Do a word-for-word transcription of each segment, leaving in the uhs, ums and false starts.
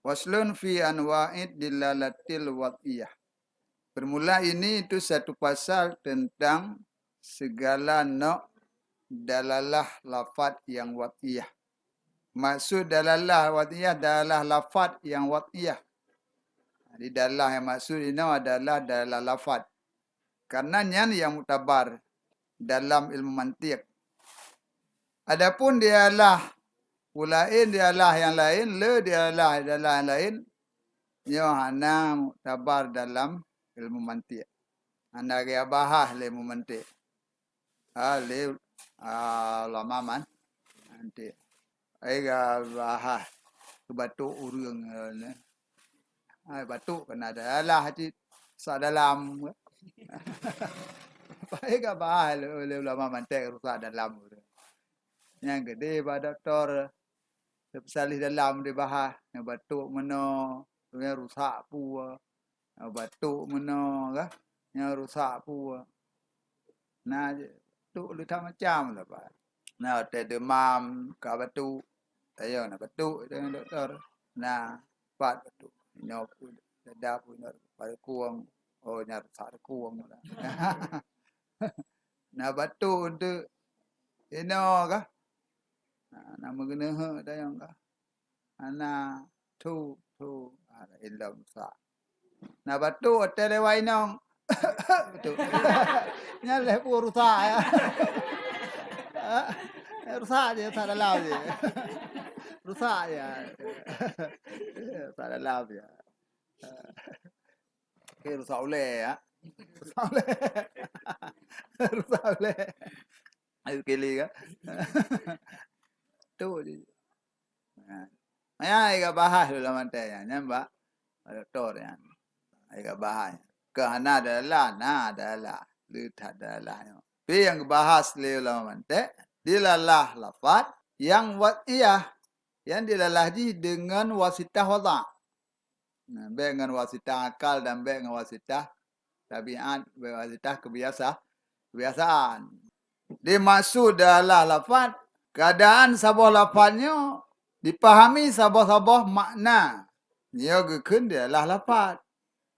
Faslun fi anwa'id dilalatil wad'iyah. Bermula ini itu satu pasal tentang segala nok dalalah lafad yang wad'iyah. Maksud dalalah wad'iyah, dalalah lafad yang wad'iyah. Jadi dalalah yang maksud inoe adalah dalalah lafad. Karena nyan yang muktabar dalam ilmu mantiq. Adapun dialah ulaén, dialah nyang laén, le dialah, dialah nyang laén, nyoe hana muktabar dalam ilmu mantiq. Hana geubahas lé ilmu mantiq. Ha, lé, ah, ulama man-, mantiq. Ai geubahas keu batuk ureuëng, eh, nyoe. Ai batuk kan ada alah cit sa dalam. Ai geubahas lé, lé ulama mantiq rusak dalam ureuëng. Nyang geude bak doktor, spesialis dalam dibahas, nyang batuk meunoe, nyang rusak peue, nyang batuk meunoe kah, nyang rusak peue. Na, batuk leuta macam lah, Pak. Na, watée demam, ka batuk, ayo na batuk deungon doktor. Na, pat batuk. Inoe pun dada pun inoe parekong. Oh, nyang rusak rekong lah. Na batuk untuk inoe kah? Na, na meugeuneuheuek dayong kah? Hana, tu, tu. Ah, ilom sa. Na batuk watée lewat inong. Betul. Nyan lé pun rusak ya. Rusak je, rusak dalam je. Rusak je. Rusak dalam je. Okey, rusak ulée ya. Rusak ulée. Rusak ulée. Ayo kili kan. Tu je. Ha. Nyan ai geubahas lé ulama mantiq nyan, nyan bak doktor nyan. Ai geubahas. Keu hana dalalah, na dalalah. Le that dalalah nyoe. Pi nyang geubahas lé ulama mantiq, dilalah lafad nyang wad'iyah, nyang dilalah jih deungon wasitah wada'. Nah, bék ngon wasitah akal dan bék ngon wasitah tabiat, bék wasitah kebiasa-, kebiasaan. Dimaksud dalam lafad, keadaan saboh lafad nyoe dipahami saboh-saboh makna. Nyoe geukheun dialah lafad.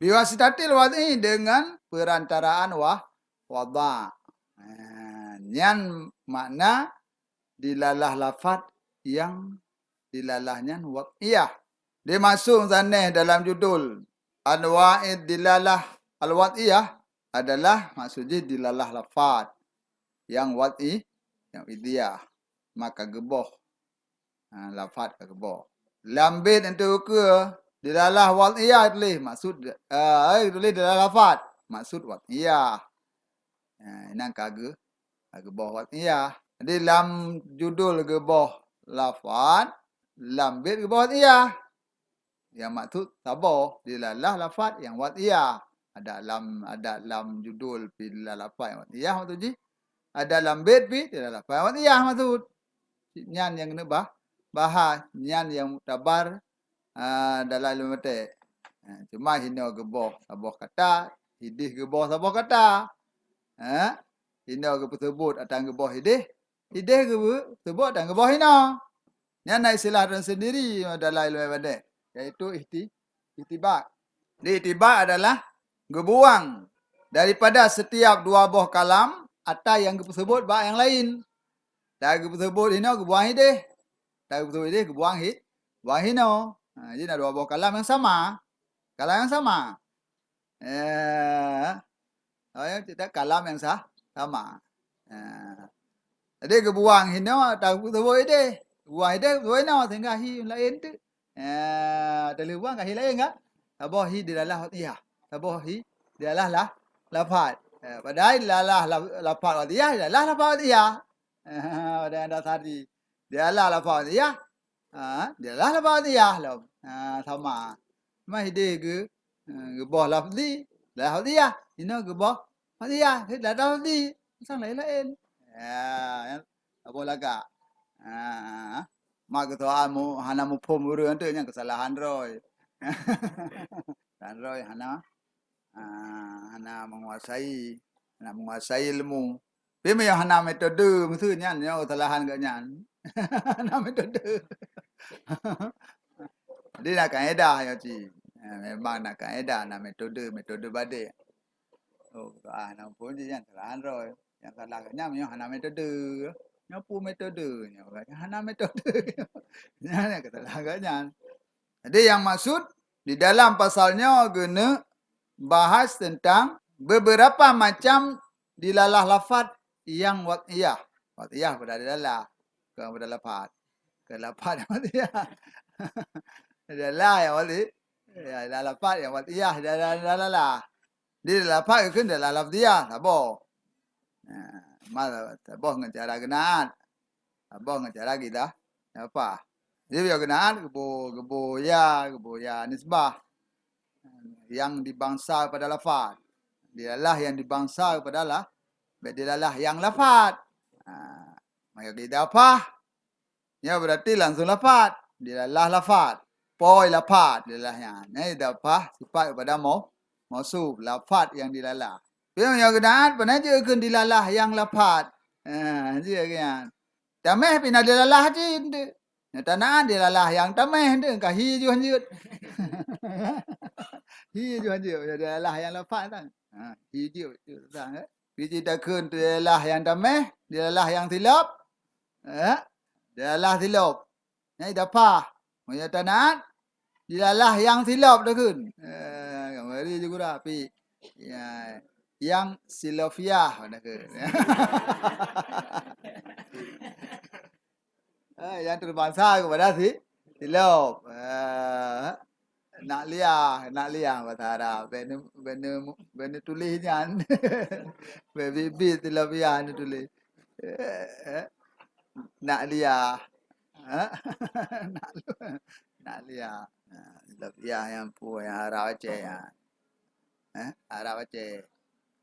Biwasitatil wad'i, deungon perantaraan wah-, wada'. Nah, nyan makna dilalah lafad nyang dilalah nyan wad'iyah. Dimaksud sanéh dalam judul Anwa'id Dilalah Al-Wad'iyah adalah maksud jih dilalah lafad nyang wad'i, nyang idiyah, maka geuboh. Ha, lafad ka geuboh. Lam bét enteuk ukeue dilalah wad'iyah tuléh, maksud, eh, tuléh dilalah lafad, maksud wad'iyah. Ha, inan ka geu-, ka geuboh wad'iyah. Jadi lam judul geuboh lafad, lam bét geuboh wad'iyah. Nyang maksud saboh dilalah lafad nyang wad'iyah. Ada lam, ada lam judul pi dilalah lafad nyang wad'iyah maksud jih. Ada lam bét pi dilalah lafad nyang wad'iyah maksud. Nyan nyang keuneuk bah-, bahas, nyan nyang muktabar, ah, dalam ilmu mantiq. Ah, cuma hinoe geuboh saboh kata, ideh geuboh saboh kata. Ha? Hinoe geupeuseubut atang geuboh ideh, ideh geupeuseubut atang geuboh hinoe. Nyan na istilah tersendiri dalam ilmu mantiq, yaitu ihti-, ihtibak. Jadi ihtibak adalah geubuang daripada setiap dua boh kalam ata nyang geupeuseubut bak nyang laén. Ata geupeuseubut hinoe geubuang ideh. Ata geupeuseubut ideh geubuang hi-, buang hinoe. Ha, jadi na dua boh kalam nyang sama. Kalam nyang sama. Eh, oh, ya, kita kalam nyang sah, sama. Eh, jadi geubuang hinoe ata geupeuseubut ideh. Geubuang ideh, geubuang hinoe sehingga hi laén tu. Eh, teuleubuang ka hi laén kan? Saboh hi dilalah wad'iyah. Saboh hi dilalah lah, lafad. Eh, padahai dilalah la-, lafad wad'iyah, dilalah lafad wad'iyah. Eh, padahai anda tadi. Dilalah lafad wad'iyah. Ha, dilalah lafad wad'iyah lom. Ha, sama. Cuma ideh geu-, eh, geuboh lafzi, dilalah wad'iyah. Hinoe geuboh wad'iyah, dilalah lafzi. Sang laén-laén. Ya, ya. Saboh lagak. Ha. Mak geusoal mu-, hana muphom ureuëng tu nyang keusalahan droe. Kesalahan droe hana, ah, hana menguasai, hana menguasai ilmu. Tapi meunyoe hana metode, meusu nyan nyoe keusalahan geuh nyan. Hana metode. Jadi na kaedah nyoe cit. Ha, memang na kaedah, na metode, metode badek. Oh, ah, na pun cit nyang salah droe. Nyang salah nyan nyoe hana metode. Nyoe pun metode, nyoe hana metode. Nyan nyang salah nyan. Jadi yang maksud di dalam pasal nyoe geuneuk bahas tentang beberapa macam dilalah lafaz yang wad'iyah. Wad'iyah pada dilalah, bukan pada lafaz. Ke lafaz yang wad'iyah. Dilalah yang wad'i-, ya, lafaz yang wad'iyah, dilalah, dilalah. Di lafaz geukheun dilalah lafziyah, saboh. Nah, ma-, saboh ngon cara geunaat. Saboh ngon cara geudah, apa? Jadi, bak geunaat, geubo, geubo ya, geubo ya nisbah. Yang dibangsa pada lafaz. Dilalah yang dibangsa pada lah, bak dilalah yang lafaz. Ha, maka idafah, nyoe berarti langsung lafaz. Dilalah lafaz. Poi lafaz dilalah nyan. Nyan idafah sifat kepada mau-, mausuf, lafaz yang dilalah. Tapi nyang geunaat, pane jeuet kheun dilalah yang lafaz. Ha, jeuet kheun. Tameh pih na dilalah cit. Nyata na dilalah yang tameh tu, ka hi ju hanjeuet. Hi ju hanjeuet, dilalah yang lafaz tan. Ha, hi ju, ju tan, eh. Pi cit takheun dilalah yang tameh, dilalah yang silop. Eh, dilalah silop. Nyan idafah. Meunyoe tanaat, dilalah yang silop takheun. Eh, kamari ju gura pi. Ya, yang silofiah takheun. Eh, yang terbangsa kepada si silop. Eh, nak liah, nak liah bahasa Arab. Bene, bene, bene tuléh nyan. Bene bibit silofiah ni tuléh. Eh, eh. Nak liah. Eh? Nak lu-, nak liah. Nah, silofiah yang pu, yang Arab Aceh ya. Eh, Arab Aceh.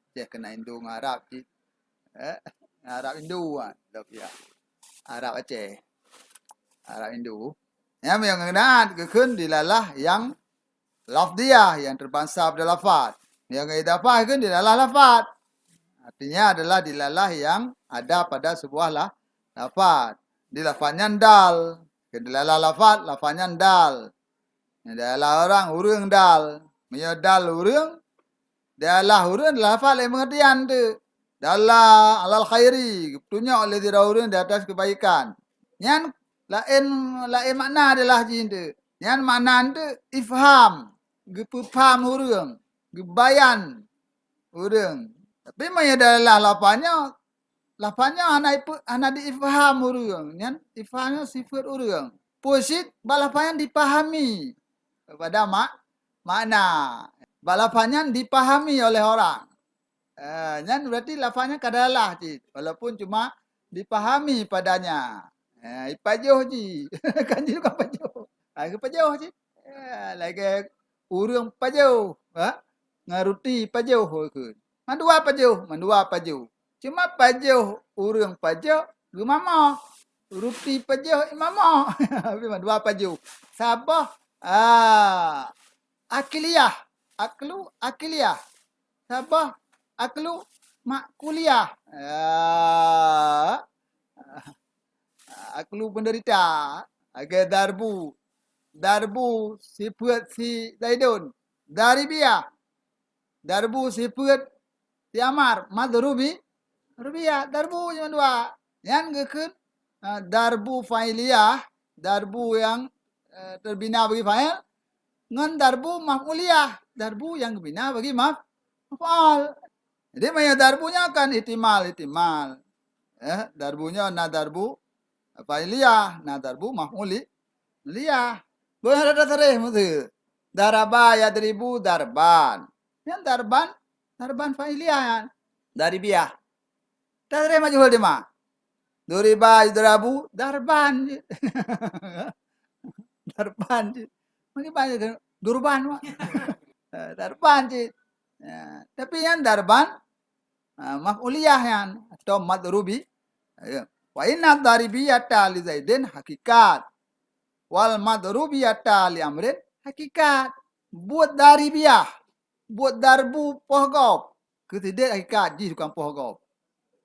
Aceh keunan indung Arab cit. Eh, Arab Indu kan, silofiah. Arab Aceh. Arab Indu. Nyang meunyoe geunaat geukheun dilalah yang lafziyah, yang terbangsa pada lafaz. Yang idafah geukheun dilalah lafaz. Artinya adalah dilalah yang ada pada sebuah la-, lafaz. Di lafaz nyan dal. Dilalah lafaz, lafaz nyan dal. Dilalah orang, ureuëng dal. Meunyoe dal ureuëng, dilalah ureuëng, lafaz laén pengertian tu. Dalla alal khairi, geutunyok lé sidroe ureuëng di atas keubaikan. Nyan laén, laén makna dilalah jih tu. Nyan makna tu ifham, geupeupaham ureuëng, geubayan ureuëng. Tapi meunyoe dilalah lafaz nyoe, lafaz nyoe hana ipe-, hana diifham ureuëng. Nyan ifham nyoe sifeuet ureuëng. Peue cit bak lafaz nyan dipahami pada mak-, makna. Bak lafaz nyan dipahami oleh orang. Eh, nyan berarti lafaz nyan ka dilalah cit, walaupun cuma dipahami padanya. Eh, ipajoh jih. Kan jih bukan pajoh. Ah, ipajoh cit. Eh, lagée ureuëng pajoh, ha? Ngon ruti pajoh, oh, kheun. Mandua pajoh, mandua pajoh. Cuma pajoh ureuëng pajoh geumamoh. Ruti pajoh imamoh. Mandua pajoh. Saboh, ah, akiliyah. Aklu akiliyah. Saboh aklu makuliyah. Ah. Aklu penderita. Lagée darbu. Darbu sifeuet si Zaidun. Daribiyah. Darbu sifeuet si Ammar. Madrubi. Rubiyah. Darbu nyang dua. Nyan geukheun, ah, darbu fa'iliyah. Darbu yang, eh, terbina bagi fa'il. Ngon darbu maf'uliyah. Darbu yang geubina bagi maf-, maf'ul. Jadi, meunyoe darbu nyoe kan ihtimal, ihtimal. Eh, darbu nyoe na darbu fa'iliyah, na darbu maf'uli-, liyah. Beuna tasrif meusti. Daraba yadribu darban. Nyan darban, darban fa'iliyah nyan. Daribiyah. Tasrif majhul di ma. Duriba yudrabu darban. Darban cit. Mungkin banyak durban, Mak. Eh, darban cit. Ya, tapi nyan darban, ah, maf'uliyah nyan atau madrubi. Ya. Wa inna daribiyata li Zaidin hakikat. Wal madrubiyata li Amrin hakikat. Buet daribiyah, buet darbu poh gob. Keusidék hakikat jih tukang poh gob.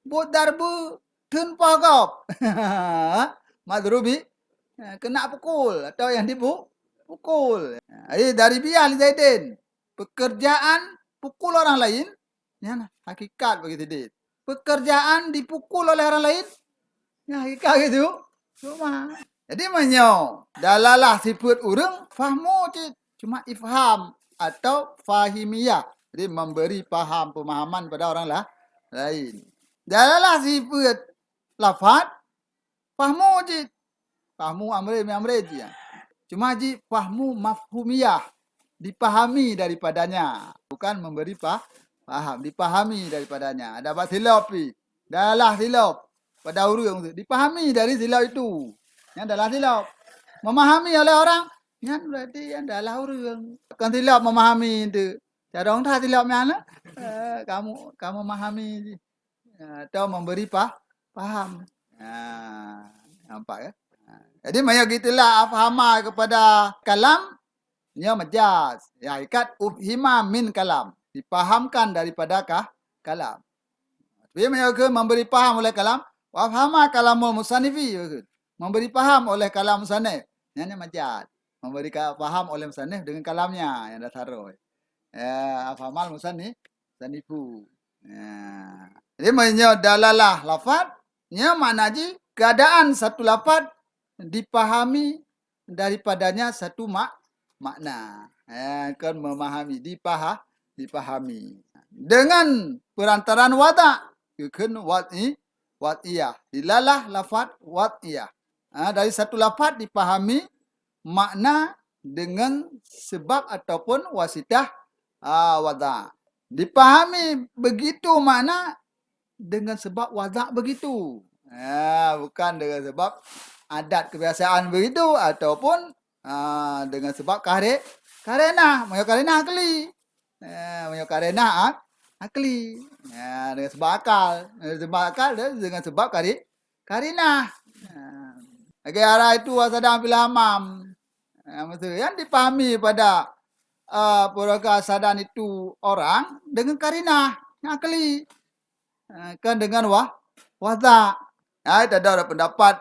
Buet darbu theun poh gob. Madrubi, eh, kena pukul atau yang dipu-, Pukul. Jadi, daribiyah li Zaidin. Pekerjaan pukul orang lain, nyan hakikat bagi sidin. Pekerjaan dipukul oleh orang lain, nyan hakikat gitu. Cuma. Jadi, meunyoe dalalah sifeuet ureuëng, fahmu cit. Cuma ifham atau fahimiyah. Jadi, memberi paham, pemahaman pada orang lah, lain. Dalalah sifeuet lafat, fahmu cit. Fahmu amrin min amrin cit, ya. Cuma jih fahmu mafhumiyah, dipahami daripadanya. Bukan memberi pa-, paham, dipahami daripadanya. Ada bak silop pi. Dalalah silop pada ureuëng tu. Dipahami dari silop itu. Nyan dalalah silop. Memahami oleh orang, nyan berarti nyan dalalah ureuëng. Bukan silop memahami tu. Carông that silop nyan, eh, kamu, kamu memahami. Ya, atau memberi pa-, paham. Ha, nampak ya? Ha. Jadi, maya gitulah afhama kepada kalam, nyoe majaz. Ya, ikat ufhima min kalam. Dipahamkan daripada ka-, kalam. Tapi maya ke memberi paham oleh kalam, wa afhama kalamul musannifi, memberi paham oleh kalam musannif. Nyan, nyan majaz. Memberi ka-, paham oleh musannif dengan kalamnya yang dah saroi. Ya, afhamal musannif, musannifu. Ya. Jadi, meunyoe dalalah lafaz, nyoe makna jih keadaan satu lafaz dipahami daripadanya satu mak-, makna. Eh, kan memahami, dipaha-, dipahami. Dengan perantaraan wada', keu kheun wad'i, wad'iyah. Dilalah lafaz wad'iyah. Ha, dari satu lafaz dipahami makna dengan sebab ataupun wasitah, ha, wada'. Dipahami begitu makna dengan sebab wada' begitu. Ha, bukan dengan sebab adat kebiasaan begitu ataupun, ha, dengan sebab kare-, karenah. Meunyoe karenah akli. Ha, meunyoe karenah ak-, akli. Ha, dengan sebab akal. Dengan sebab akal dan dengan sebab kare-, karenah. Ha. Lagèe arah itu wa sadan fil hamam. Ha, maksud yang dipahami pada, ha, peureuka sadan itu orang dengan karenah, yang akli. Ha, kan dengan wa-, wada'. Hai, tada ada pendapat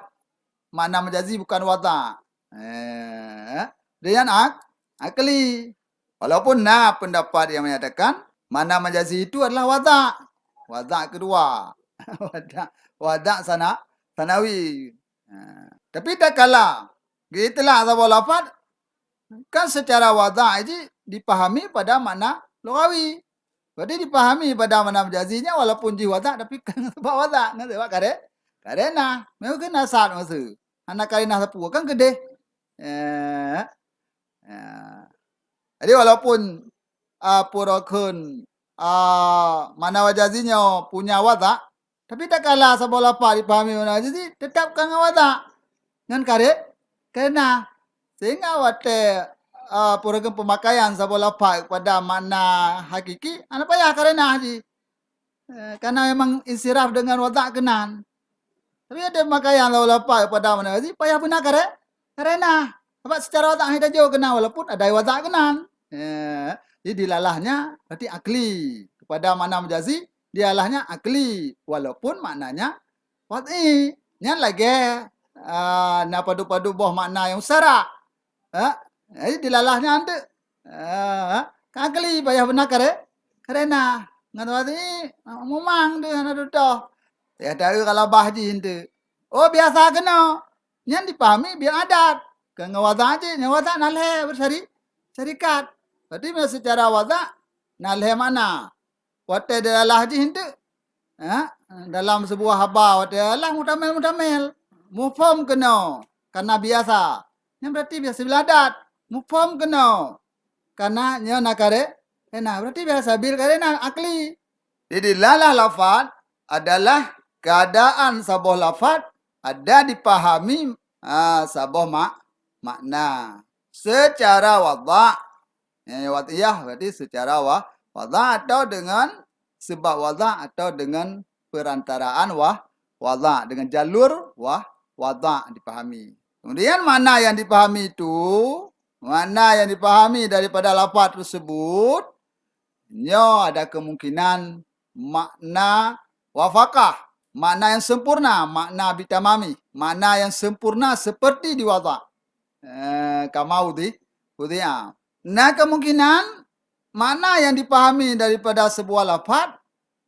makna majazi bukan wada'. Eh, dengan ak-, akli. Walaupun na pendapat yang menyatakan makna majazi itu adalah wada'. Wada' kedua. Wada', wada' sana-, sanawi. Ha. Tapi tatkala geuitlak saboh lafaz, kan secara wada' jih dipahami pada makna lughawi. Berarti dipahami pada makna majazi nyan walaupun jih wada', tapi kan sebab wada', kan sebab kare-, karenah. Memang keunan sat masa. Hana karenah sapeue, kan keudeh. Eh, eh. Jadi walaupun, ah, pura kheun, ah, makna majazi nyoe punya wada', tapi tatkala saboh lafaz dipahami makna majazi, teutap ka ngon wada'. Ngon kare-, karenah. Sehingga watèe, ah, pura kheun pemakaian saboh lafaz pada makna hakiki, hana payah karenah jih. Eh, karena memang insiraf dengan wada' keunan. Tapi ada pemakaian saboh lafaz pada makna majazi, payah beuna kare-, karenah. Sebab secara wada' hana tajok keunan walaupun ada wada' keunan. Eh, jadi dilalahnya berarti akli. Kepada makna majazi, dilalahnya akli walaupun maknanya wad'i. Nyan lagèe, ah, na padub-padub boh makna nyang musyarak. Ha? Jadi dilalahnya anteuk. Ha? Ka akli payah beuna kare-, karenah. Ngon wad'i, mumang tu hana tutoh. Ya, taeu ka labah jih enteuk. Oh, biasa keunoe. Nyan dipahami biar adat. Keu ngon wada' jih, ngon wada' na lhèe beusari-, syarikat. Berarti secara wada' na lhèe makna. Watèe dilalah jih enteuk, ha, dalam sebuah haba watèe dilalah mutamel-mutamel. Muphom keunoe, karena biasa. Nyan berarti biasa bil adat. Muphom keunoe, karena nyoe na kare-, karenah. Berarti biasa bil karenah akli. Jadi, dilalah lafaz adalah keadaan saboh lafaz ada dipahami, ha, saboh mak-, makna secara wada'. Ya, wad'iyah berarti secara wa-, wada' atau dengan sebab wada' atau dengan perantaraan wa-, wada', dengan jalur wa-, wada' dipahami. Kemudian makna yang dipahami itu, makna yang dipahami daripada lafaz tersebut, nyoe ada kemungkinan makna wafaqah, makna yang sempurna, makna bitamami, makna yang sempurna seperti di wada'. Eh, kama wudi-, Maudi'a. Na kemungkinan makna yang dipahami daripada sebuah lafaz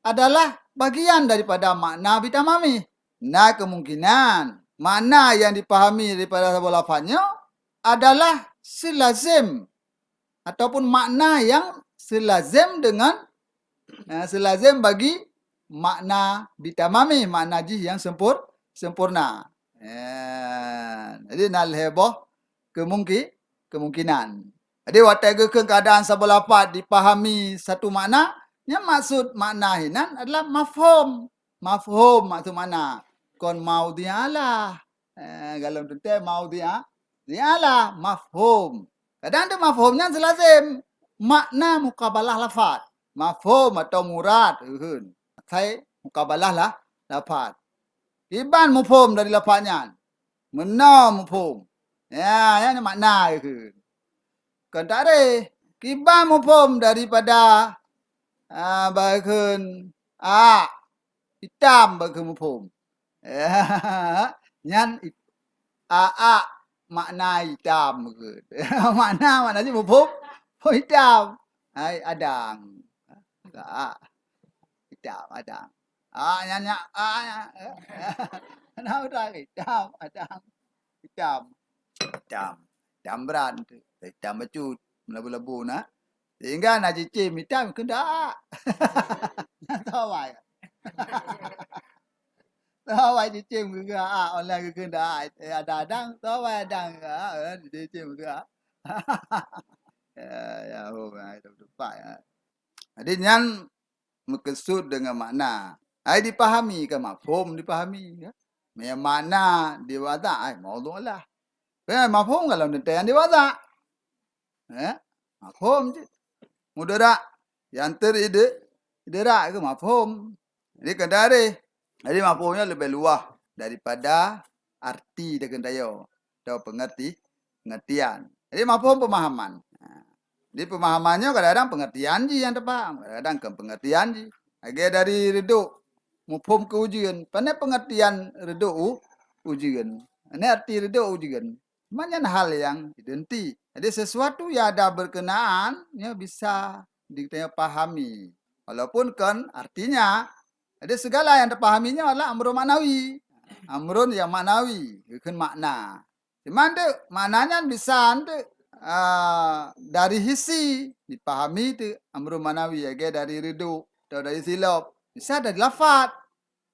adalah bagian daripada makna bitamamih. Na kemungkinan makna yang dipahami daripada sebuah lafaz nyoe adalah seulazem ataupun makna yang seulazem dengan, eh, seulazem bagi makna bitamamih, makna jih yang sempur-, sempurna. Eh, jadi na lhée boh kemungki-, kemungkinan. Jadi watée geukheun keuadaan saboh lafaz dipahami satu makna, nyan maksud makna hinan adalah mafhum. Mafhum maksud makna. Kon maudi'alah. Eh, galom teuntée maudi'a-, di'alah, mafhum. Kadang tu mafhum nyan seulazem makna mukabalah lafaz. Mafhum atau murad, euen. Asai mukabalah lah, lafaz. Kiban mafhum dari lafaz nyan. Meunoe mafhum. Ya, nyan makna, euen. Kon ta'rif. Kiban mafhum daripada, ah, bageun a, itam bageun mafhum. Nyan it-, a, a, makna itam bageun. Makna, makna jih mafhum, mafhum itam. Hai adang. A, itam, adang. A, nyan, nyan, a, nyan. Na udah itam, adang. Itam. Itam. Itam brat tu. Itam bacut. Melabu-labu na. Sehingga na cicém itam keudak. Nyan tawai. Tawai cicém keudak. Online keudak. Eh, ada adang, tawai adang. Ah, cicém keudak. Ya, ya, oh, ya, itu tempat, ya. Jadi nyan meukeusut deungon makna. Ai dipahami kan mafhum dipahami, kan? Meunyo makna diwadha', ai maudhu' lah. Kan mafhum kalau teuntang diwadha'. Eh? Mafhum cit. Mudhara'. Nyang ter ide-, idhara' ke mafhum. Jadi keuntang deh. Jadi mafhum nyan leubeh luwah daripada arti teukeun tayo atau pengerti-, pengertian. Jadi mafhum pemahaman. Ha. Jadi pemahaman nyoe kadang-kadang pengertian jih nyang teupaham, kadang-kadang kon pengertian jih. Lagée dari reudok mafhum keu ujeuen, pane pengertian reudok u-, ujeuen. Pane arti reudok ujeuen. Cuma nyan hal nyang identik. Jadi sesuatu yang ada berkenaan nyoe bisa dipahami. Walaupun kon artinya. Jadi segala yang terpahami nyoe adalah amrun maknawi. Amrun yang maknawi, geukheun makna. Cuma tu makna nyan bisa tu, ah, dari hisi dipahami tu amrun maknawi, lagée dari reudok atau dari silop. Bisa dari lafaz.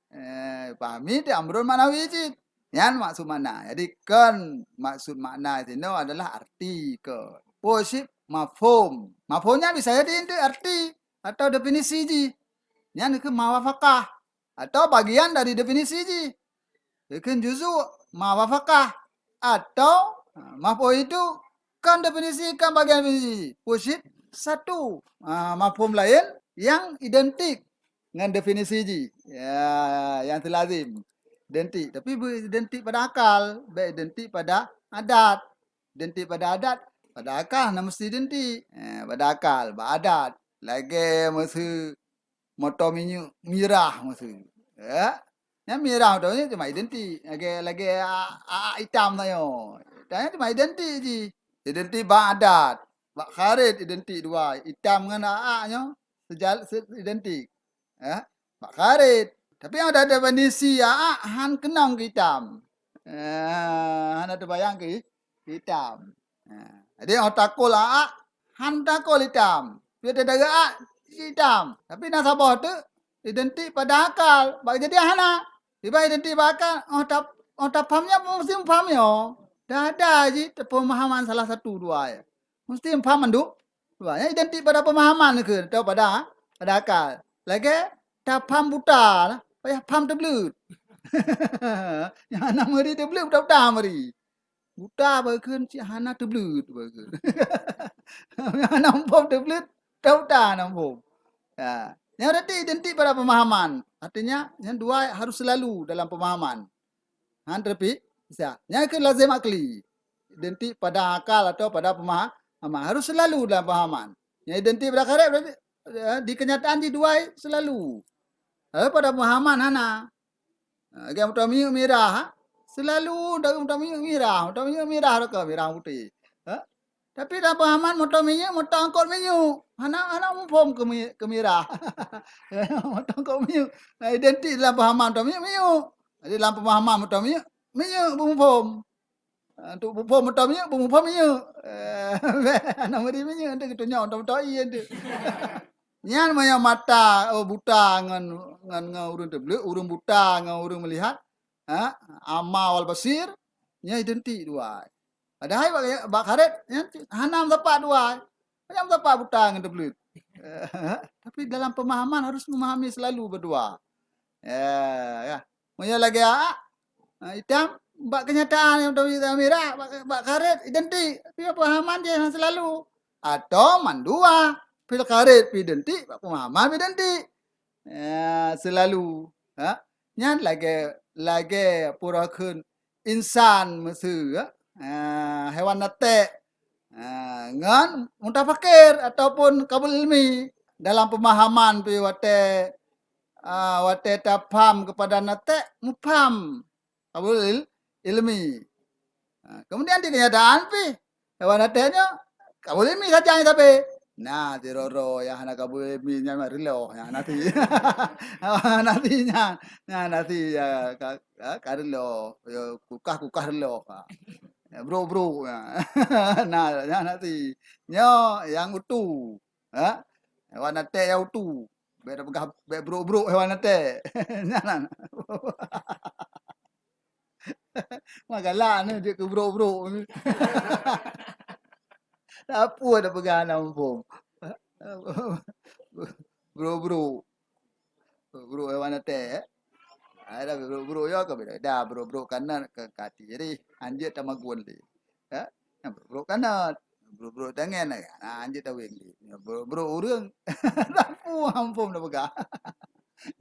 Eh, pahami tu amrun maknawi cit. Nyan maksud makna. Jadi kon maksud makna sinoe adalah arti ke. Peue cit mafhum. Mafhum nyan bisa jadi tu arti atau definisi jih. Nyan ke mawafaqah atau bagian dari definisi jih. Geukheun juzu' mawafaqah atau, ha, mafhum itu kan definisi, kan bagian definisi. Peue cit satu, ha, mafhum laén nyang identik ngon definisi jih. Ya, nyang teulazim. Identik, tapi beu identik pada akal, bék identik pada adat. Identik pada adat, pada akal hana meusti identik. Eh, pada akal, bak adat. Lagée meuseu moto minyeuk mirah meuseu. Ya. Nyang mirah moto minyeuk cuma identik. Lagée, lagée a-, a-, itam tanyoe. Tanyoe cuma identik jih. Identik bak adat. Bak kharij identik dua. Itam ngon a-, a-, nyoe sejal-, se-, identik. Ya. Bak kharij. Tapi nyang ada definisi a-, a-, han keunong keu itam. Eh, hana teubayang keu itam. Ha, jadi óh takol a-, a-, han takol itam. Piôh teudaga a-, a-, itam. Tapi na saboh teuk identik pada akal. Bak jadi hana. Iban identik bak akal, óh tap-, óh tapaham nyan meusti paham nyoe. Dah ada jih pemahaman salah satu dua ya. Meusti paham mandum dua. Nyan identik pada pemahaman ke atau pada, pada akal. Lagée tapaham buta, payah paham teubleut. Nyang hana meuri teubleut, buta-buta meuri. Buta bageukheun cit hana teubleut bageukheun. Hana muphom teubleut, buta-buta hana muphom. Ya. Nyan berarti identik pada pemahaman. Artinya, nyan dua harus selalu dalam pemahaman. Han teupi, bisa. Nyan keuh lazim akli. Identik pada akal atau pada pemahaman. Harus selalu dalam pemahaman. Nyan identik pada kharij berarti, eh, di kenyataan di dua selalu. Lalu pada pemahaman hana. Ha, lagée moto minyeuk mirah, ha? Selalu dari moto minyeuk mirah, moto minyeuk mirah raka, mirah putéh. Ha? Tapi dalam pemahaman moto minyeuk, moto angkot minyeuk. Hana, hana muphom keu mi-, keu mirah. Moto angkot minyeuk. Nah, identik dalam pemahaman moto minyeuk, minyeuk. Jadi dalam pemahaman moto minyeuk, minyeuk beumuphom. Ah, untuk muphom moto minyeuk, beumuphom minyeuk. Eh, hana meuri minyeuk, nanti geutunyok moto-moto ie nanti. Nyan meunyoe mata, oh, buta ngon, ngon, ngon ureuëng teubleuet, ureuëng buta ngon ureuëng meulihat, ha, ama wal basir, nyan identik dua. Padahai bak, bak karet, nyan hana meusapat dua. Hana meusapat buta ngon teubleuet. Tapi dalam pemahaman harus memahami selalu berdua. Ya, ya. Meunyoe lagée aak, ha, itam, bak kenyataan nyang teubiet mirah, bak, bak karet identik, tapi pemahaman jih hana selalu. Atau mandua, fil karet pih identik, bak pemahaman pih identik. Ya, selalu. Ha? Nyan lagée, lagée pura kheun insan meuseu, ha? Ha, hewan natek. Ha, ngon mutafakir ataupun kabul ilmi. Dalam pemahaman pih watée, ah, watée tapham keupada natek, mupham kabul il-, ilmi. Ha, kemudian di kenyataan pih, hewan natek nyoe kabul ilmi saja nyang sabe. Nah, sidroe-droe nyang hana kabul ilmi nyan reuloh, nyan hana si. Hana si nyan, nyan hana si, ya, ka, ka, ka reuloh, ya, kukah-kukah reuloh, ha. Ya, brok-brok, ya. Nah, nyan hana si. Nyoe nyang utu. Ha? Hewan natek nyang utu. Bék tapeugah bék brok-brok hewan natek. Nyan. Mah galak ni jeuet keu brok-brok. Apa tapeugah hana muphom. Brok-brok. Brok-brok hewan natek, eh. Ai dah brok-brok yo ka beda. Dah brok-brok kanat ka kati. Jadi, hanjeuet tamagun lé. Ya? Nyang brok-brok kanat, brok-brok tangen, nah, hanjeuet taweng lé. Nyang brok-brok ureuëng. Tapu ampôn dah peugah.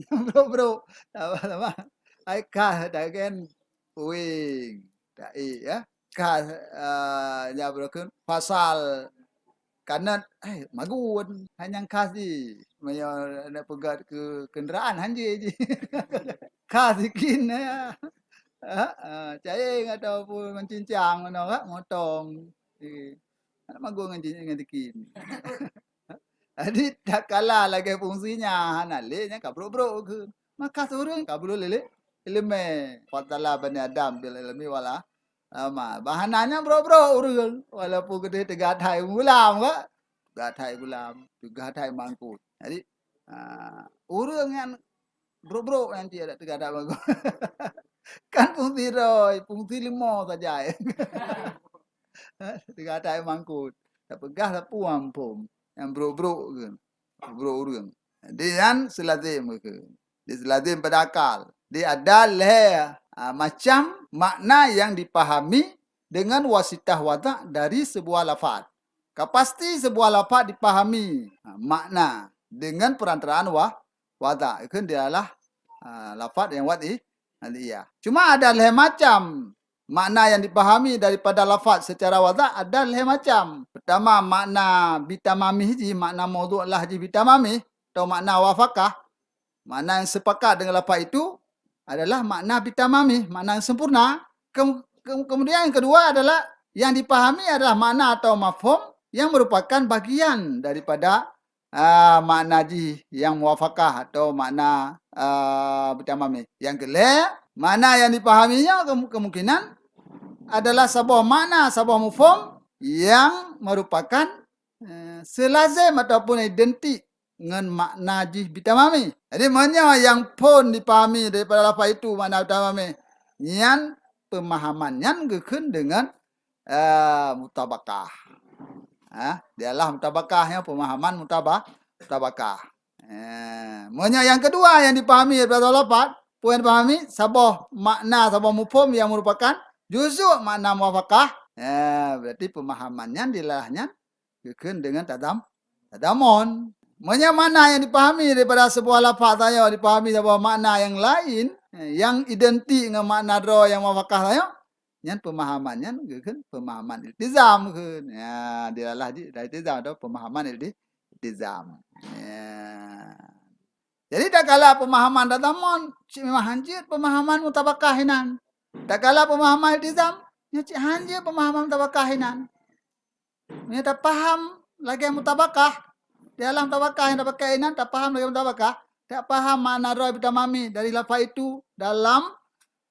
Nyang brok-brok. Sama-sama. Ai kah tangen weng. Tak eh, ya. Khas, ah, nyang beureukeun pasal kanat, eh, magun, hana nyang khas jih. Meunyoe na peugah keu kenderaan, hanjeuet jih. Khas sikin, ya. Ha, ha, cayeng ataupun meucincang, meunoe, ha, motong. Eh, hana magun ngon cin-, ngon sikin. Jadi, takala lagée fungsi nyan, hana lé nyan ka brok-brok kheun. Maka ureuëng ka brok lé, lé ileumé. Fadala bani Adam bil ilmi wala ama. Bahana nyan brok-brok ureuëng. Walaupun geude teuga that gulam ka. Teuga that gulam, teuga that mangkot. Jadi, ah, ureuëng nyan brok-brok nyan cit adak teuga that mangkot. Kan fungsi droe, fungsi leumo saja. Teuga that mangkot. Tapeugah sapeue ampôn. Nyang brok-brok kheun. Brok ureuëng. Di nyan seulazem kheun. Di seulazem pada akal. Di ada lhée, ah, macam makna yang dipahami dengan wasitah wadha dari sebuah lafaz. Ka pasti sebuah lafaz dipahami, ah, makna dengan perantaraan wa-, wadha. Kheun dialah, ah, lafaz yang wad i-, wad iyah. Cuma ada lhée macam makna yang dipahami daripada lafaz secara wadha ada lhée macam. Pertama, makna bitamamih jih, makna maudhu' lah jih bitamamih, atau makna wafakah. Makna yang sepakat dengan lafaz itu adalah makna bitamamih, makna yang sempurna. Kem-, kem-, kemudian yang kedua adalah yang dipahami adalah makna atau mafhum yang merupakan bagian daripada, ah, makna jih yang muwafakah atau makna, ah, bitamamih. Yang keulhée, makna yang dipahaminya kem-, kemungkinan adalah saboh makna, saboh mafhum yang merupakan, eh, seulazem ataupun identik ngon makna jih bitamamih. Jadi, meunyoe nyang phon dipahami daripada lafaz itu makna bitamamih, nyan pemahaman nyan geukheun deungon, eh, mutabakah. Ha, dialah mutabakah nyan pemahaman mutaba-, mutabakah. Eh, meunyoe nyang keudua nyang dipahami daripada lafaz, peue nyang dipahami? Saboh makna, saboh mafhum nyang meurupakan juzuk makna muwafakah. Eh, berarti pemahaman nyan dialah nyan geukheun deungon tadam-, tadamon. Meunyoe makna nyang dipahami daripada saboh lafaz tanyoe dipahami saboh makna nyang laén, eh, nyang identik ngon makna droe nyang muwafakah tanyoe, nyan pemahaman nyan geukheun pemahaman iltizam kheun. Ya, dialah jih iltizam atau pemahaman ilti-, iltizam. Ya. Jadi, takala pemahaman tadamon, cit memang hanjeuet pemahaman mutabakah inan. Takala pemahaman iltizam, nyan cit hanjeuet pemahaman mutabakah inan. Meunyoe tapaham lagée mutabakah, di alam mutabakah nyang tapakai inan tapaham lagée mutabakah, tapaham makna roi bitamami dari lafaz itu dalam,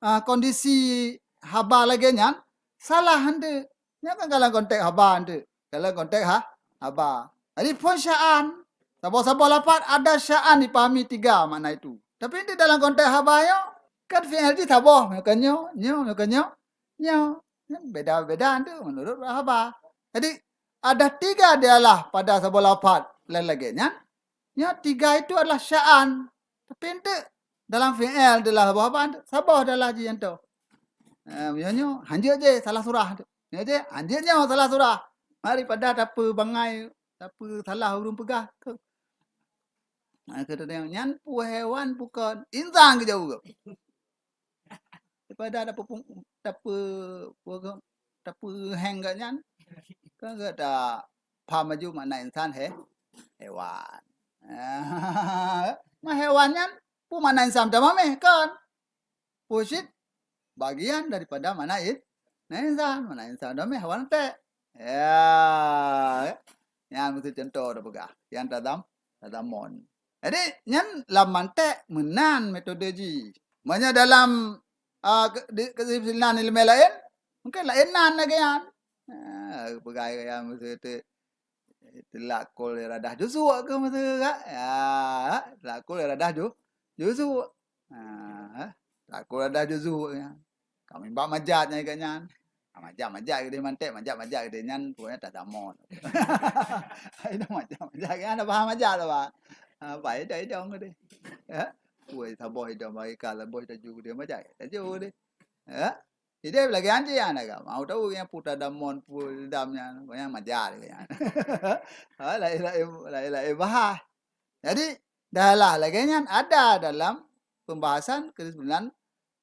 ah, kondisi haba lagée nyan, salah hante. Nyan kan dalam konteks haba hante. Dalam konteks ha, haba. Jadi phon sya'an. Saboh-saboh lafaz ada sya'an dipahami tiga makna itu. Tapi di dalam konteks haba nyoe, kan fi'il jih saboh, meunyoe nyoe, nyoe, meunyoe nyoe, nyoe. Kan beda-beda tu menurut haba. Jadi ada tiga dialah pada saboh lafaz lain lagée nyan. Nyoe tiga itu adalah sya'an. Tapi ente dalam fi'il adalah saboh haba, saboh adalah jih nyoe. Eh, meunyoe nyoe, hanjeuet jih salah surah tu. Nyoe jih, hanjeuet nyoe salah surah. Daripada tapeubangai, tapeusalah ureuëng peugah. Ha, kata dia, nyan peue haiwan bukon, insan keujaweueb. Daripada tapeu-, tapeu-, tapeuheng geuh nyan, kan geuh tapaham laju makna insan he, haiwan. Ma haiwan nyan peue makna insan tamameh kon? Peue cit bagian daripada makna in-, makna insan, makna insan tamameh haiwan tek. Ya, nyan meusti contoh tapeugah. Nyang tadam-, tadamon. Jadi, nyan lam mantek meunan metode jih. Meunyoe dalam, a, ke-, di, kesimpulan ileumé laén, mungken laén nan lagée nyan. A, peugah gaya meusti te-, teulakul iradah juzuk ke meusti ka? Ya, teulakul iradah ju-, juzuk. Ha, teulakul iradah juzuk nyan. Kami bak majat nyan geuh nyan. Ha, majat-majat geuh mantek, majat-majat geuh nyan pokoknya tadamon. Hai dah majat-majat geuh nyan, dah paham majat tu, Pak. Ha, pai dah idong geuh. Ya. Woi, saboh idong bagi ka, saboh taju geuh majat. Taju geuh. Ya. Ideh lagée anjing aneuk ka. Mau tahu nyang peue tadamon, peue dam nyan, nyang majat geuh nyan. Ha, laén-laén, laén-laén bahas. Jadi, dalah lagée nyan ada dalam pembahasan kesimpulan,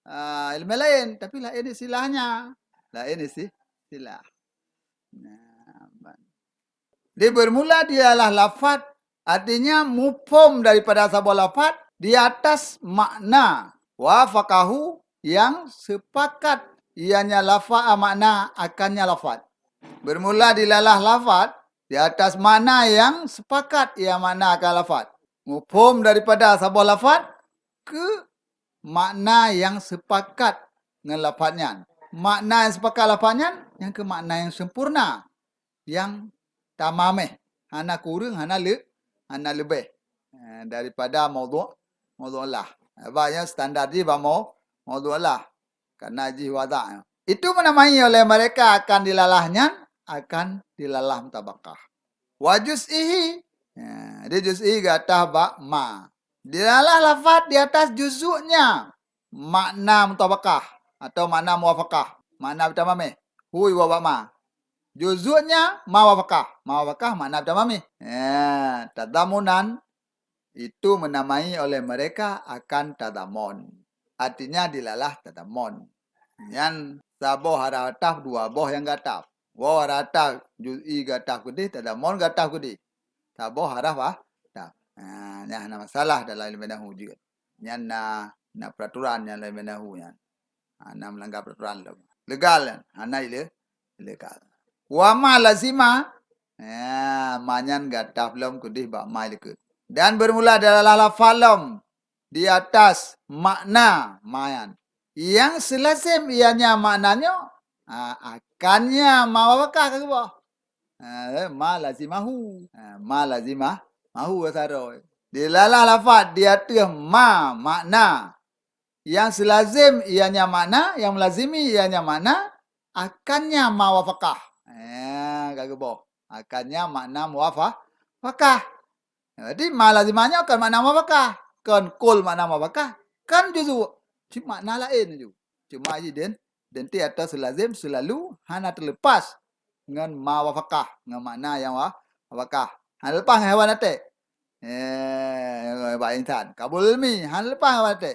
a, ileumé laén, tapi laén istilahnya. Laén isi-, istilah. Nah, ban-, di bermula dialah lafaz, artinya muphom daripada saboh lafaz di atas makna wafaqahu yang sepakat ianya lafaz, a, makna akannya lafaz. Bermula dialah lafaz di atas makna yang sepakat ia makna akan lafaz. Muphom daripada saboh lafaz keu makna nyang sepakat ngon lafaz nyan. Makna nyang sepakat lafaz nyan, nyan keuh makna nyang sempurna, nyang tamameh, hana kureueng, hana le-, hana leubeh, eh, daripada maudhu', maudhu'illah. Bak nyan standar jih bak mau-, maudhu'illah. Karena jih wadha'. Itu menamai oleh mereka akan dilalah nyan, akan dilalah mutabakah. Wa juz'ihi. Ya, jadi juz'i geuatah bak ma. Dilalah lafaz di atas juzuknya makna mutabakah atau makna muwafaqah, makna bitamameh. Hui wa bak ma. Juzuknya ma wafaqah. Ma wafaqah makna bitamameh. Ya, tadhamunan itu menamai oleh mereka akan tadhamon. Artinya dilalah tadhamon. Nyan saboh haraf ataf, dua boh nyang geuataf. Waw haraf ataf, juz'i geuataf keudeh, tadhamon geuataf keudeh. Saboh haraf ataf. Ha, nyan hana masalah dalam ilmu nahwu jeuet. Nyan na, na peraturan nyan dalam ilmu nahwu nyan. Ha, na melanggar peraturan lom. Legal nyan, hana ile-, ilegal. Wa ma lazima, ha, ma nyan geuataf lom keudeh bak ma ileukeue. Dan bermula dilalah lafaz lom di atas makna ma nyan. Nyang seulazem ianya makna nyoe, ha, akannya ma wafaqah ka geuboh. Ha, ma lazimahu. Ha, ma lazimah, mahu saroe. Dilalah lafaz di ateueh ma makna. Nyang seulazem ianya makna, nyang meulazimi ianya makna, akannya ma wafaqah. Ha, ka geuboh. Akannya makna muwafa-, faqah. Jadi, ma lazimah nyoe kon makna muwafaqah. Kon kul makna muwafaqah. Kon juzuk. Cit makna laén ju. Cuma jiden-, identik atau seulazem, seulalu, hana teulepas ngon ma wafaqah, ngon makna nyang wa-, wafaqah. Hana leupah ngon haiwan até. Eh, bak insan. Kabul ilmi, hana leupah ngon haiwan até.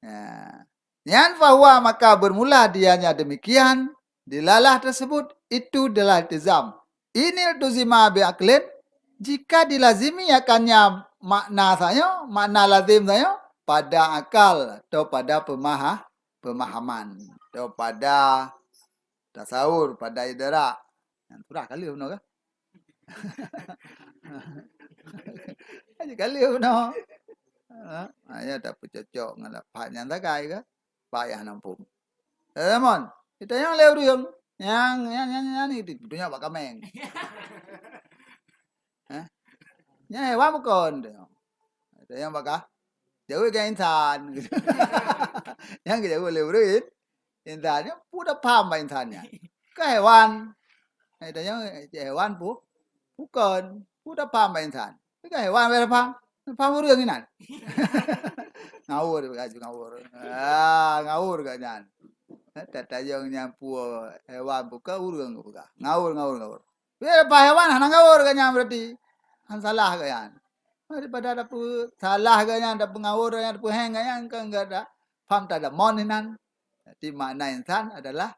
Ya. Nyan fahuwa maka bermula dianya demikian, dilalah tersebut itu dilalah iltizam. Inil tuzima bi aqlin, jika dilazimi akannya makna sanyoe, makna lazim sanyoe, pada akal atau pada pemaha-, pemahaman, atau pada tasawur, pada idrak. Nyan surah ka lheueh bunoe ka? Aja kali bunoe. Ha, ayo tapeucocok ngon lafaz nyang sagai ke? Payah nampung. Eh, mon, kita nyang lé ureueng. Nyang, nyang, nyang, nyang ni, tu nyak bak kameng. Hah? Nyan hewan bukon tu. Ada nyang bagah. Jaweueb ngon insan. Nyang geujaweueb lé ureueng, insan nyan peue tapaham bak insan nyan. Ka hewan. Ada nyang hewan pu-, bukon. Peue tapaham bak insan. Ka hewan bak tapaham. Paham ureueng inan. Ngawur, ngawur. Ah, ngawur gobnyan. Tatayong nyan peue hewan peue ka ureueng peugah. Ngawur, ngawur, ngawur. Tapi leupah hewan hana ngawur gobnyan berarti. Han salah gobnyan. Daripada dapeu salah gobnyan, dapeu ngawur gobnyan, dapeu heng gobnyan, kan enggak ada. Paham tak ada mon inan. Jadi makna insan adalah,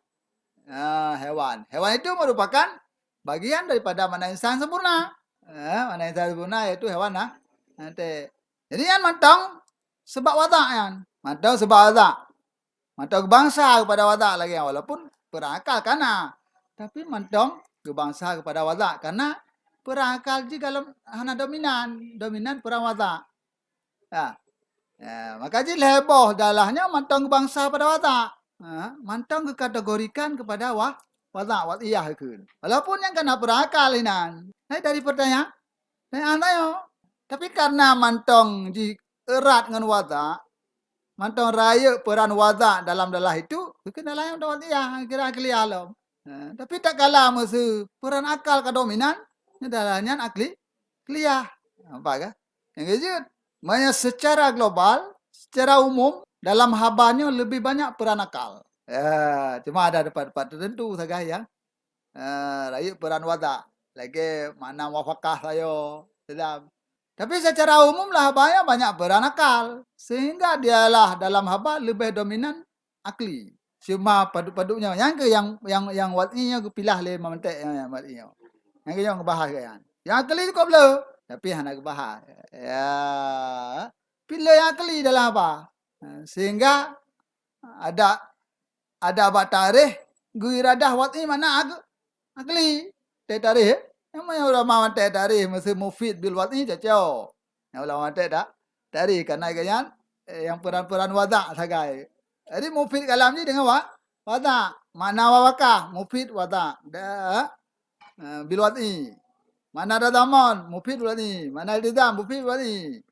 ah, hewan. Hewan itu merupakan bagian daripada makna insan sempurna. Eh, makna insan sempurna yaitu hewan nah. Nanti. Jadi nyan mantong sebab watak nyan. Mantong sebab watak. Mantong geubansa keupada watak lagée nyan, walaupun peurang akal kana, tapi mantong geubansa keupada watak karena peurang akal jih galom hana dominan, dominan peurang watak. Ha. Ya, maka jih lhée boh dalah nyoe mantong geubansa pada watak. Ha, mantong geukategorikan keupada wa-, watak, wad'iyah kheun. Walaupun nyang kana peurang akal inan. Hai dari pertanyaan, pertanyaan tanyoe. Tapi karena mantong jih erat ngon watak, mantong rayeuk peran watak dalam dalah itu, keukeun dalah nyan wad'iyah, kira akliah lom. Ha, tapi tatkala meuseu peran akal ka dominan, nyan dalah nyan akli-, akliah. Nampak ka? Nyang keujeuet, maknanya secara global, secara umum, dalam haba nyoe leubeh banyak peran akal. Ya, cuma ada tempat-tempat tertentu sagai nyang, eh, rayeuk peran watak. Lagée makna muwafaqah sayoe, dalam. Tapi secara umum lah haba nyoe banyak peran akal, sehingga dialah dalam haba leubeh dominan akli. Cuma padub-padub nyoe, nyang keuh nyang, nyang, nyang wad'i nyoe geupilah lé mantek nyang, nyang wad'i nyoe. Nyang keuh nyoe geubahas gobnyan. Nyang akli cukôp le, tapi hana geubahas. Ya, pih le nyang akli dalam haba. Ha, sehingga ada, ada bak tarikh geuiradah wad'i makna ak-, akli. Teuh tarikh, eh? Nyang meunyoe ulama mantek tarikh meuseu mufid bil wad'i cocok. Nyang ulama mantek ta-, tarikh, karena gobnyan, eh, nyang peran-peran watak sagai. Jadi mufid kalam jih deungon wa-, watak. Makna muwafaqah, mufid watak. Da, eh, bil wad'i. Makna tadhamun, mufid bil wad'i. Makna iltizam, mufid bil wad'i.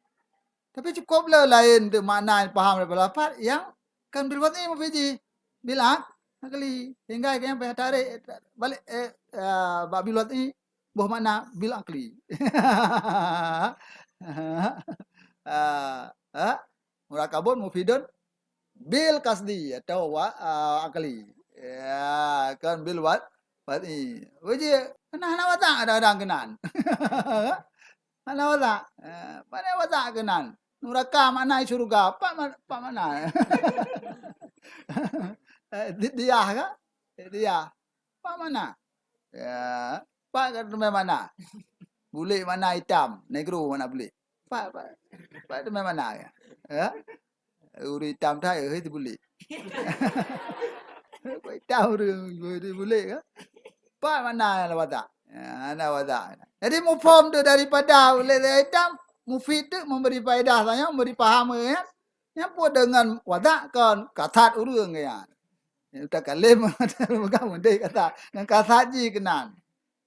Tapi cukôp le laén teuk makna paham daripada lafaz nyang kon bil wad'i mufid jih. Bil ak-, akli. Sehingga nyang payah tarikh balik, eh, eh, bak bil wad'i boh makna bil akli. Ah, ah, murakabun mufidun bil qasdi atau wa, ah, akli. Ya, kon bil wad-, wad'i. Uji, hana, hana watak kadang-kadang keunan. Hana watak. Eh, pane watak keunan. Nuraka makna syurga. Pat ma-, pat makna? Eh, di-, diah ka? Eh, diah. Pat makna? Ya, pat ka teumé makna? Bulék makna itam, negro makna bulék. Pat, pat, pat teumé makna ya? Ya? Ureueng itam that, eh, teubulék. Pat itam ureueng, teubulék ka? Pat makna hana watak? Ya, hana watak. Jadi muphom tu daripada bulék itam, mufid tu memberi faedah saja, memberi paham ya. Nyang peue deungon watak kon kasat ureueng ya. Mutakallim peugah mudeh kasat. Ngon kasat jih keunan.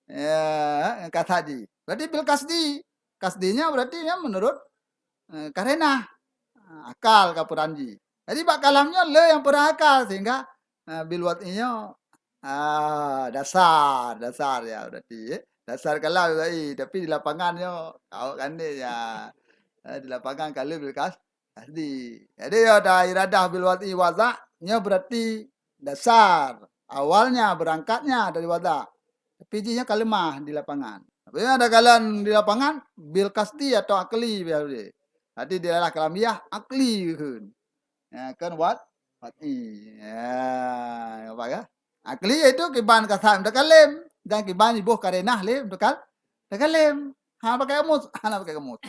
Ya, ngon kasat jih. Berarti bil qasdi. Qasdi nyan berarti nyan menurut, eh, karenah. Ah, akal ka peran jih. Jadi bak kalam nyoe le nyang peran akal sehingga, eh, bil wad'i nyoe, ah, dasar, dasar ya berarti, eh. Dasar kalam bil wad'i, tapi di lapangan nyoe awak kandeh ya. Eh, di lapangan ka le bil qas-, Jadi, jadi ya, ada iradah bil wad'i watak, nyoe berarti dasar, awalnya, berangkatnya dari watak. Tapi jih nyoe ka leumah di lapangan. Tapi ada kalam di lapangan, bil qasdi atau akli biasa. Jadi dialah kalamiah akli kheun. Ya, kan wad-, wad'i. Ya, apa ya? Akli yaitu kiban kasat mutakallim dan kiban jiboh karenah lé mutakal-, mutakallim. Ha, pakai kamus, hana pakai kamus.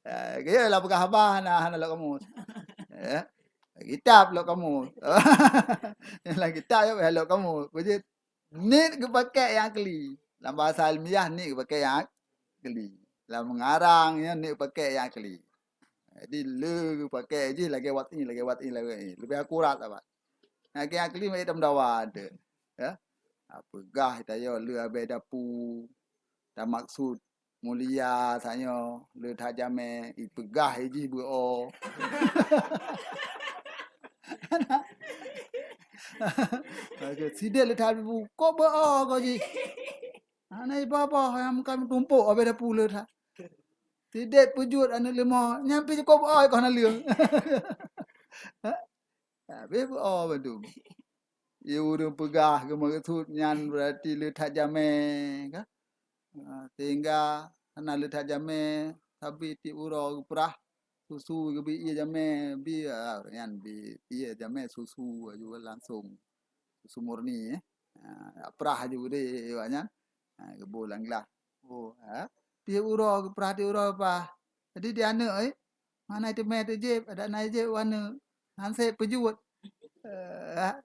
Eh, kaya lah peugah haba hana, hana lok kamus. Ya. Kitab lok kamus. Dalam kitab ya lok kamus. Beujeuet. Niet geupakék nyang keuli. Lam bahasa ilmiah niet geupakék nyang keuli. Lam ngarang nyan niet geupakék nyang keuli. Jadi le geupakék jih lagée wat nyoe, lagée wat nyoe, lagée wat nyoe. Leubeh akurat saban. Nyang keuli meuet tameudawa teuh. Ya. Peugah tanyoe le abée dapu. Tamaksud mulia tanyoe le that jamé, ipeugah jih beu-o. Sideh le that bu, kok beu-o ko jih. Hana iba-ba nyang muka meutumpok abée dapu le that. Sideh peujeuet aneuk leumo, nyan pih kok beu-o ko hana leueng. Habéh beu-o bandum. Ye ureuëng peugah geumaksud nyan berarti le that jamé ka. Ah, sehingga hana le that jamé, sabe tiep uroe geuprah susu geubi ié jamé, bi, ah, nyan bi ié jamé susu aju langsung. Susu murni, eh. Ah, prah aju deh awak nyan. Ah, geuboh lam glah. Oh, ha. Tiep uroe geuprah, tiep uroe geuprah. Jadi di aneuk, eh, mana teumé teujép, adak na jép wana. Hansét peujeuet. Eh, ha.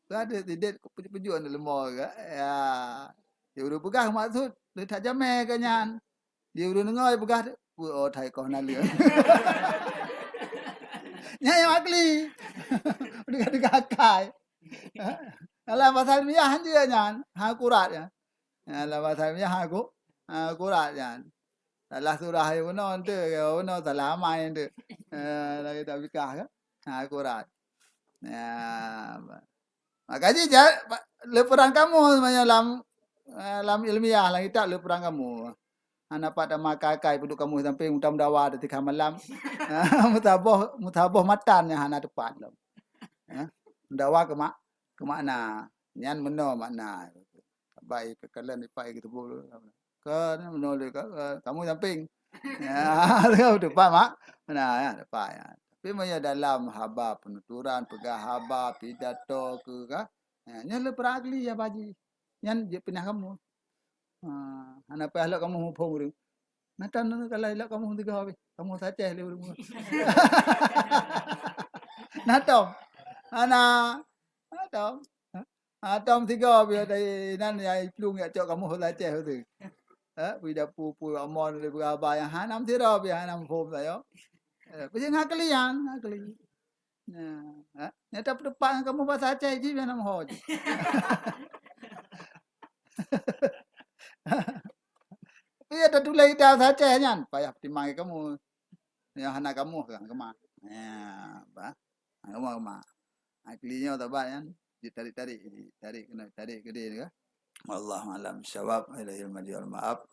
Ada sideh peujeuet-peujeuet aneuk leumo ka. Ya. Di ureuëng peugah maksud, le that jamé ka nyan. Di ureuëng deungoe peugah, "Weueh, oh, thai koh na leueng." Nyan nyang akli. Deungon-deungon akai. Dalam bahasa ilmiah je nyan, ha, akurat nyan. Ha, dalam bahasa ilmiah ha, aku, ha, akurat nyan. Salah surah je bunoe ente, bunoe salah amai ente. Eh, lagi tak bikah ke? Ha, akurat. Ya, ba-, maka jih ja-, ba-, le peurang kamoe sebenarnya lam, eh, lam ilmiah, lam kitab le peurang kamoe. Hana pat tamakai-kai peuduek kamoe sampai muta-mudawa teuka malam. Mutaboh, mutaboh matan nyang hana teupat lom. Ya. Mudawa ke mak-, ke makna. Nyan meunoe makna. Bai ke kalen ipai ke tuboh. Ke meunoe le ka, eh, kamoe samping. Ya, teupat mak. Nah, ya, teupat ya. Tapi meunyoe dalam haba penuturan, peugah haba, pidato ke ka, ya, nyan le peurang akli ya baji. Nyan jeuet pinah kamoe. Ha, hana payah lok kamoe muphom ureuëng. Nah, tan kalau lok kamoe tiga habéh. Kamoe saceh lé ureuëng. Nah, tom. Hana. Nah, tom. Ha, tom tiga habéh dari nan ya iplueng ya cok kamoe saceh tu. Ha, pui dapu pui amon lé beuraba nyang hana meusidroe pih hana muphom sayo. Eh, pih ngakli nyan, ngakli. Nah, ha? Nyata peutupat ngon kamoe bahasa Aceh jih, biar nama ho jih. Tapi ya tatuléh ida bahasa Aceh nyan, payah peutimang kamoe. Nyang hana kamoe kan kema. Ya, bah. Kamoe kema. Akli nyoe tabat nyan, ditarik-tarik, tarik kena tarik ke dia ke. Wallahu a'lam bishawab, ilahil maji wal ma'ab.